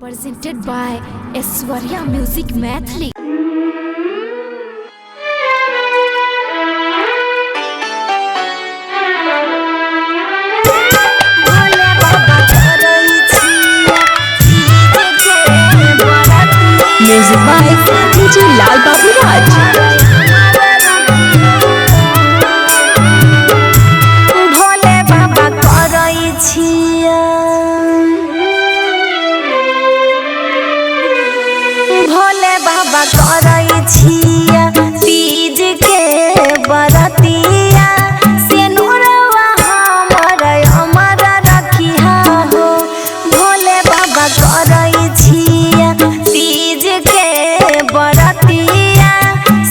Presented by Aishwarya music Maithili. Music by DJ Lal Babu Raj. Bhole बाबा करै छिया, भोले बाबा करै छिया तीज के बरतिया, सेनुरवा हमर अमर रखिया हो। भोले बाबा करै छिया तीज के बरतिया,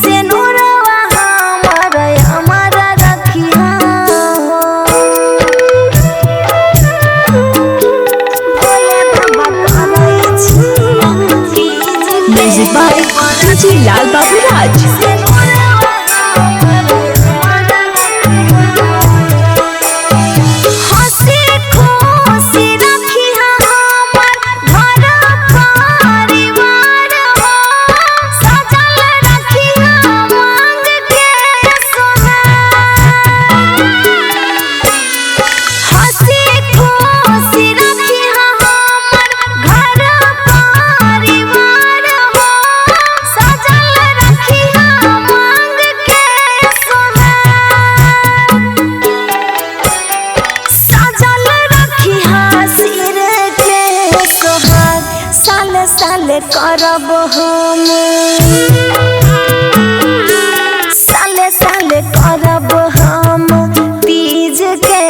सेनुरवा हमर अमर रखिया हो। भोले बाबा करै छिया तीज के Music by DJ Lal Babu Raj. हंसी खुशी रखिहा हमर घर परिवार हो, सजल रखिहा मांग के सोना। हंसी खुशी रखिहा हमर घर परिवार हो, सजल रखिहा मांग के सोना। सजल रखिहा सिर के सोहाग, साल साल करब हम, साल साल करब हम तीज के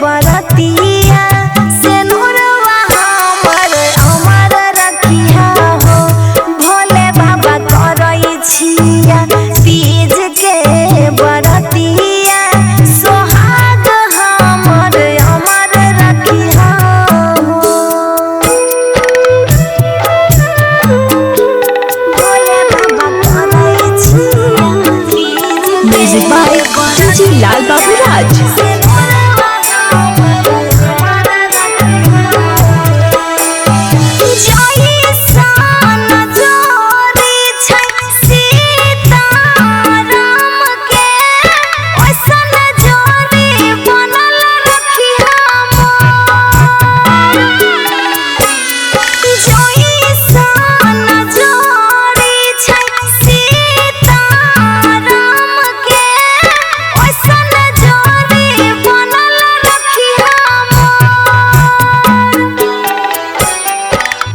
बरतिया, सेनुरवा हमर अमर रखिहा हो। भोले बाबा करै छिया तीज के बरतिया, सोहाग हमर अमर रखिहा हो। भोले बाबा करै छिया तीज के Music by DJ Lal Babu Raj.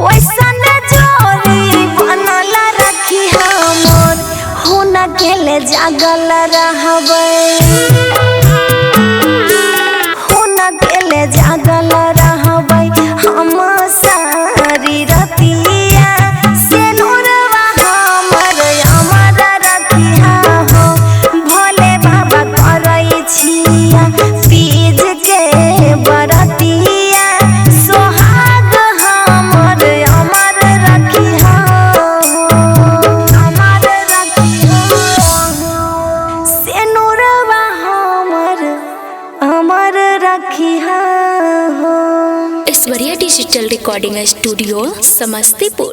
ओइसन जोरी बनल रखिहा मोर, हुना केले जागल रहबै, हुना केले जागल रहबै हम सारी रतिया, सेनुरवा हमर अमर रखिहा हो। भोले बाबा करै छिया तीज के बरतिया, सोहाग हमर अमर रखिहा हो, अमर रखिहा हो। सेनुरवा हमर अमर रखिहा हो। Aishwarya digital recording studio, Samastipur.